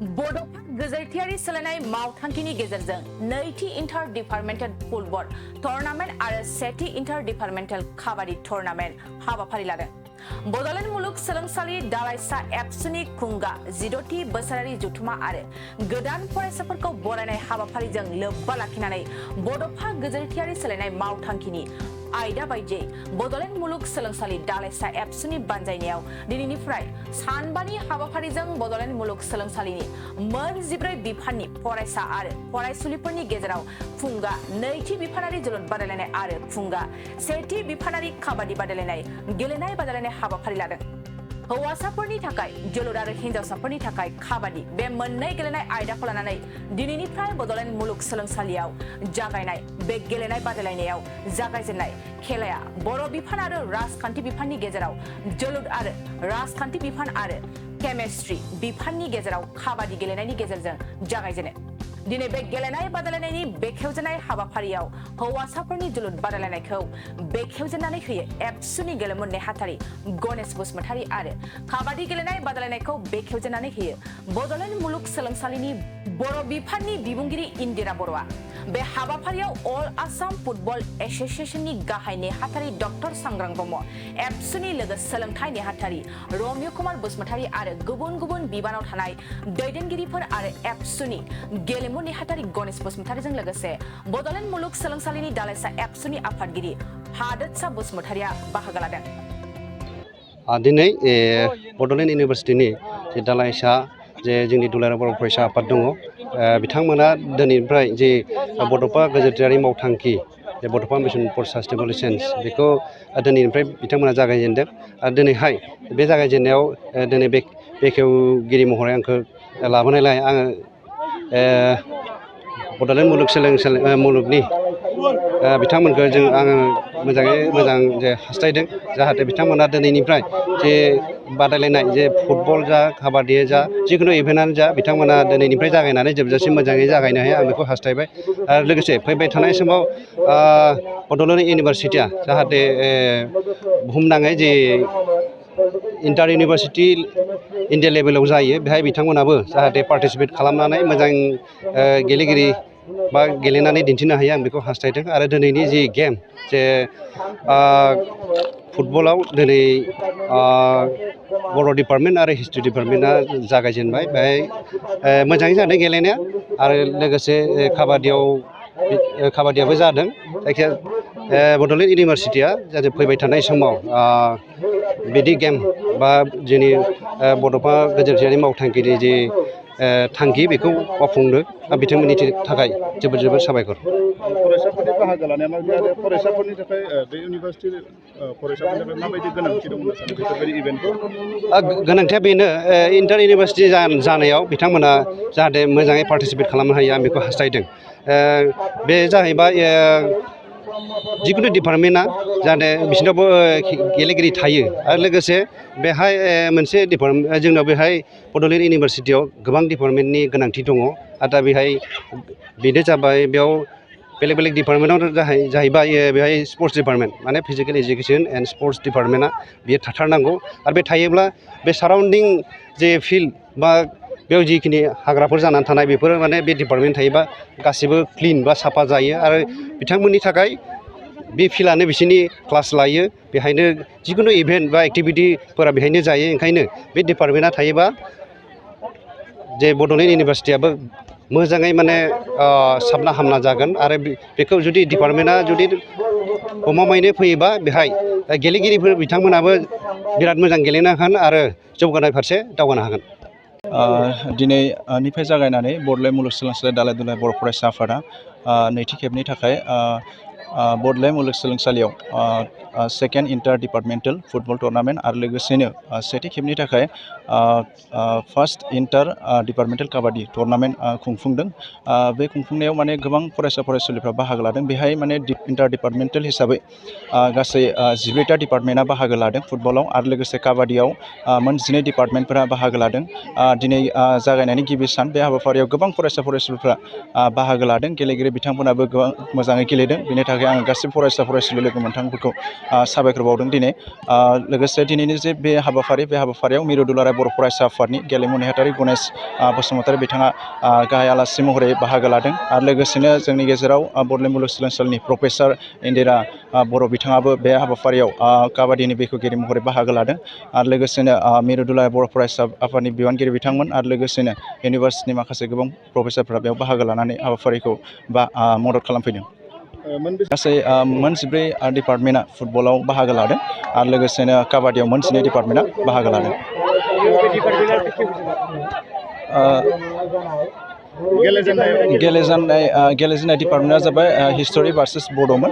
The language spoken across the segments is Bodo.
बड'फ गेजेरथियारि सोलायनाय मावथांखिनि गेजेरजों नैथि इंटर डिपार्टमेंटल फुटबल टुर्नामेंट आरो सेथि इंटर डिपार्टमेंटल काबाड्डी टुर्नामेंट हाबाफारि लादों। बड'लेण्ड मुलुग सोलोंसालि दालाइसा एबसुनि खुंगा 16थि बोसोरारि जथुमा आरो गोदान फरायसाफोरखौ बरायनाय हाबाफारिजों लोब्बा लाखिनानै बड'फा गेजेरथियारि सोलायनाय मावथांखिनि आयदा बायदियै बड'लेण्ड मुलुग सोलोंसालि दालाइसा एबसुनि बानजायनायाव दिनैनिफ्राय सानबानि हाबाफारिजों बड'लेण्ड मुलुग सोलोंसालिनि मोन 14 बिफाननि फरायसा आरो फरायसुलिफोरनि गेजेराव फुंगा नैथि बिफानारि जोलुर बादायलायनाय आरो फुंगा सेथि बिफानारि काबाड्डी बादायलायनाय गेलेनाय बादायलायनाय हाबाफारि लादों। हौवासाफोरनि थाखाय जोलुर आरो हिन्जावसाफोरनि थाखाय काबाड्डी बे मोननै गेलेनाय आयदाखौ लानानै दिनैनिफ्राय बड'लेण्ड मुलुग सोलोंसालियाव जागायनाय बे गेलेनाय बादायलायनायाव जागायजेननाय खेलाया बर' बिफान आरो राजखान्थि बिफाननि गेजेराव जोलुर आरो राजखान्थि बिफान आरो केमिस्ट्रि बिफाननि गेजेराव काबाड्डी गेलेनायनि गेजेरजों जागायजेनो। दिनै बे गेलेनाय बादायलायनायनि बेखेवजेननाय हाबाफारियाव हौवासाफोरनि जोलुर बादायलायनायखौ बेखेवजेननानै होयो एबसुनि गेलेमु नेहाथारि गणेश बसुमतारी आरो काबाड्डी गेलेनाय बादायलायनायखौ बेखेवजेननानै होयो बड'लेण्ड मुलुग सोलोंसालिनि बर' बिफाननि बिबुंगिरि इन्दिरा बर'आ। बे हाबाफारियाव अल आसाम फुटबल एसोसिएशननि गाहाय नेहाथारि डक्टर सांग्रां ब्रह्म, एबसुनि लोगो सोलोंथाइ नेहाथारि रमिय कुमार बसुमतारी आरो गुबुन गुबुन बिबानाव थानाय दैदेनगिरिफोर आरो एबसुनि गेलेमु नेहाथारि गणेश बसुमतारीजों लोगोसे बड'लेण्ड मुलुग सोलोंसालिनि दालाइसा एबसुनि आफादगिरि हादोरसा बसुमतारीया बाहागो लादों। दिनै बड'लेण्ड इउनिभारसिटिनि जे दालाइसा जे जोंनि दुलाराय बर' फरायसा आफाद दङ, बिथांमोना दिनैनिफ्राय जे बड'फा गेजेरथियारि मावथांखि जे बड'फा मिशन फर सास्टेनेबल चेन्ज बेखौ दिनैनिफ्राय बिथांमोना जागायजेनदों। आरो दिनैहाय बे जागायजेननायाव दिनै बेखेवगिरि महरै आंखौ लाबोनायलाय आङो बड'लेण्ड मुलुगनि बिथांमोनखौ आङो मोजाङै मोजां जे हास्थायदों जाहाथे बिथांमोना दिनैनिफ्राय जे बादायलायनाय जे फुटबल जा काबाड्डि जा जिखुनु इभेन्टआनो जा बिथांमोना दिनैनिफ्राय जागायनानै जोबजासिम मोजाङै जागायनो हायो आं बेखौ हास्थायबाय। आरो लोगोसे फैबाय थानाय समाव बड'लेण्ड इउनिभारसिटिया जाहाथे बुहुमनाङै जे इन्टार इउनिभारसिटि इन्डिया लेभेलाव जायो बेहाय बिथांमोनाबो जाहाथे पार्टिसिपेट खालामनानै मोजां गेलेगिरि बा गेलेनानै दिन्थिनो हायो आं बेखौ हास्थायदों। आरो दिनैनि जि गेम जे फुटबलाव दिनै बर' डिपार्टमेन्ट आरो हिस्ट्रि डिपार्टमेन्टआ जागायजेनबाय, बेहाय मोजाङै जादों गेलेनाया। आरो लोगोसे काबाड्डियाबो जादों। जायखिजाया बड'लेण्ड इउनिभारसिटिया जाहाथे फैबाय थानाय समाव बिदि गेम बा जोंनि बड'फा गेजेरथियारि मावथांखिनि जि थांखि बेखौ मावफुंनो बिथांमोननि थाखाय जोबोद जोबोद साबायखर। फरायसाफोरनि बाहागो लानाया माबायदि आरो फरायसाफोरनि थाखाय बे इउनिभारसिटि फरायसाफोरनि थाखाय माबायदि गोनांथि दं होनना सानो बेफोरबायदि इभेन्टखौ? गोनांथिया बेनो इन्टार इउनिभारसिटि जानायाव बिथांमोना जाहाथे मोजाङै पार्टिसिपेट खालामनो हायो आं बेखौ हास्थायदों। बे जाहैबाय जिखुनु डिपार्टमेन्टआ जाहाथे बिसोरनावबो गेलेगिरि थायो। आरो लोगोसे बेहाय मोनसे जोंनाव बेहाय बड'लेण्ड इउनिभारसिटियाव गोबां डिपार्टमेन्टनि गोनांथि दङ। आरो दा बेहाय बेनो जाबाय बेयाव बेलेग बेलेग डिपार्टमेन्टआव जाहैबाय बेहाय स्पर्ट्स डिपार्टमेन्ट माने फिजिकेल एजुकेसन एन्ड स्पर्ट्स डिपार्टमेन्टआ बेयो थाथारनांगौ। आरो बे थायोब्ला बे साराउन्डिं जे फिल्ड बा बेयाव जिखिनि हाग्राफोर जानानै थानाय बेफोरो माने बे डिपार्टमेन्ट थायोबा गासिबो क्लिन बा साफा जायो। आरो बिथांमोननि थाखाय बे फिल्डआनो बिसोरनि क्लास लायो, बेहायनो जिखुनु इभेन्ट बा एक्टिभिटिफोरा बेहायनो जायो। ओंखायनो बे डिपार्टमेन्टआ थायोबा जे बड'लेण्ड इउनिभारसिटियाबो मोजाङै माने साबना हामना जागोन। आरो बेखौ जुदि डिपार्टमेन्टआ जुदि गमामायैनो फैयोबा बेहाय गेलेगिरिफोर बिथांमोनाबो बिराद मोजां गेलेनो हागोन आरो जौगानाय फारसे दावगानो हागोन। दिनैनिफ्राय जागायनानै बड'लेण्ड मुलुग सोलोंसालि दालाइ दुलाइ बर' फरायसा आफादा नैथि खेबनि थाखाय बड'लेण्ड मुलुग सोलोंसालियाव second inter departmental football tournament आरो लोगोसेनो सेथि खेबनि थाखाय first inter departmental kabaddi tournament खुंफुंदों। बे खुंफुंनायाव माने गोबां फरायसा फरायसुलिफ्रा बाहागो लादों। बेहाय माने इन्टार डिपार्टमेन्टेल हिसाबै गासै 14टा डिपार्टमेन्टआ बाहागो लादों फुटबलाव। आरो लोगोसे काबाड्डियाव मोन 12 डिपार्टमेन्टफोरा बाहागो लादों। दिनै जागायनायनि गिबि सान बे हाबाफारियाव गोबां फरायसा फरायसुलिफ्रा बाहागो लादों। गेलेगिरि बिथांमोनाबो गोबां मोजाङै गेलेदों। बेनि थाखाय आङो गासिबो फरायसा फरायसुलि लोगो मोनथांफोरखौ साबायखर बावदों दिनै। लोगोसे दिनैनि जे बे हाबाफारियाव मिरु दुलाराय बर' फरायसा आफादनि गेलेमु नेहाथारि गणेश बसुमतारी बिथाङा गाहाय आलासि महरै बाहागो लादों आरो लोगोसेनो जोंनि गेजेराव बड'लेण्ड मुलुगसोलोंसालिनि प्रफेसार इन्दिरा बर' बिथाङाबो बे हाबाफारियाव काबादिनि बेखेवगिरि महरै बाहागो लादों आरो लोगोसेनो मिरु दुलाराय बर' फरायसा आफादनि बिबानगिरि बिथांमोन आरो लोगोसेनो इउनिभार्सिटिनि माखासे गोबां प्रफेसारफोरा बेयाव बाहागो लानानै हाबाफारिखौ मदद खालामफैदों। गासै मोनजिब्रै डिपार्टमेन्टआ फुटबलाव बाहागो लादों आरो लोगोसेनो काबादियाव मोनजिनै डिपार्टमेन्टआ बाहागो लादों। गेलेजेननाय डिपार्टमेन्टआ जाबाय हिस्टरि भार्सेस बड'मोन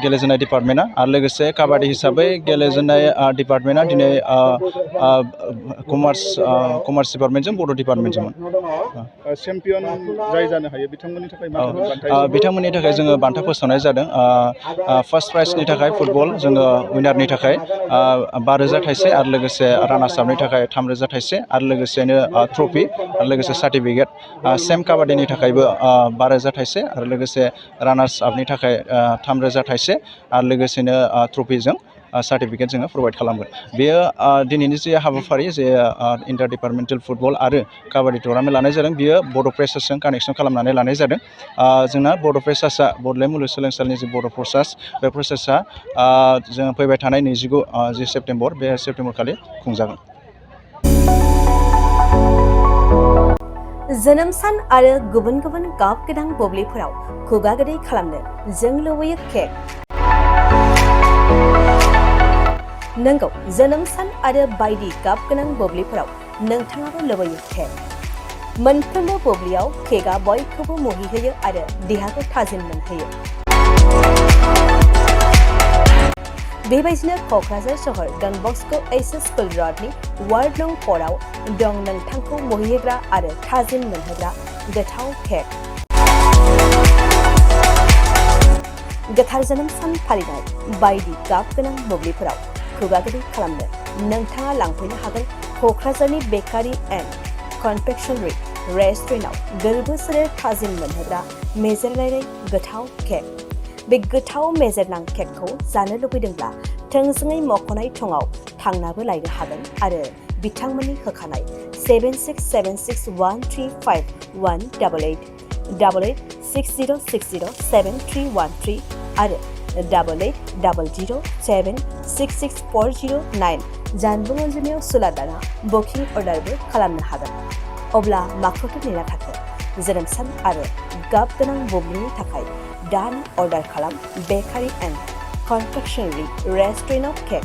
गेलेजेननाय डिपार्टमेन्टआ आरो लोगोसे काबादि हिसाबै गेलेजेननाय डिपार्टमेन्टआ दिनै कमार्स डिपार्टमेन्टजों बड' डिपार्टमेन्टजोंमोन। चेम्पियन जाय जानो हायो बिथांमोननि थाखाय मा बिथांमोननि थाखाय जोङो बान्था फोसावनाय जादों। फार्स्ट प्राइजनि थाखाय फुटबल जोङो उइनारनि थाखाय 5,000 थाइसे आरो लोगोसे रानार्स आपनि थाखाय 3,000 थाइसे आरो लोगोसेनो ट्रफि आरो लोगोसे सार्टिफिकेट सेम काबादिनि थाखायबो 12,000 थाइसे आरो लोगोसे रानार्स आपनि थाखाय 3,000 थाइसे आरो लोगोसेनो ट्रफिजों सार्टिफिकेट जोङो प्रभाइड खालामगोन। बेयो दिनैनि जे हाबाफारि जे इन्टार डिपार्टमेन्टेल फुटबल आरो काबादि टुर्नामेन्ट लानाय जादों बियो बड' प्रेसार्सजों कानेक्सन खालामनानै लानाय जादों। जोंना बड' प्रेसार्सआ बड'लेण्ड मुलुगसोलोंसालिनि जे बड' प्रसास बे प्रसेसआ जों फैबाय थानाय 29 सेप्तेम्बर बे सेप्तेम्बर खालि खुंजागोन। जोनोम सान आरो गुबुन गुबुन गाब गोनां बुब्लिफोराव खुगा गोदै खालामनो जों लुबैयो केक। नंगौ, जोनोम सान आरो बायदि गाब गोनां बुब्लिफोराव नोंथाङाबो लुबैयो केक। मोनफ्रोमबो बुब्लियाव केकआ बयखौबो मुहिहोयो आरो देहाखौ थाजिम मोनहोयो। बेबायदिनो क'क्राझार सहर डन बस्क' एचएस स्कुल र'डनि वार्ड नं 4 आव दं नोंथांखौ मुहिहोग्रा आरो थाजिम मोनहोग्रा गोथाव केक। गोथार जोनोम सान फालिनाय बायदि गाब गोनां बुब्लिफोराव खुगा गोदै खालामनो नोंथाङा लांफैनो हागोन क'क्राझारनि बेकारि एन्ड कनफेक्शनारि रेस्टुरेन्टआव गोरबो सोलेर थाजिम मोनहोग्रा मेजेरनाय गोथाव केक। बे गोथाव मेजेरनां केकखौ जानो लुबैदोंब्ला थोंजोङै मख'नाय थंआव थांनाबो लायनो हागोन आरो बिथांमोननि होखानाय 767601351888 8860607313 आरो 8800766409 जानबुं अनजिमायाव सुलादाना बुकिं अर्डारबो खालामनो हागोन। अब्ला माखौथो नेना थाखो? जोनोम सान आरो गाब गोनां बुब्लिनि थाखाय दानो अर्डार खालाम बेकारि एन्ड कनफेक्शनारि रेस्टुरेन्ट अफ केक।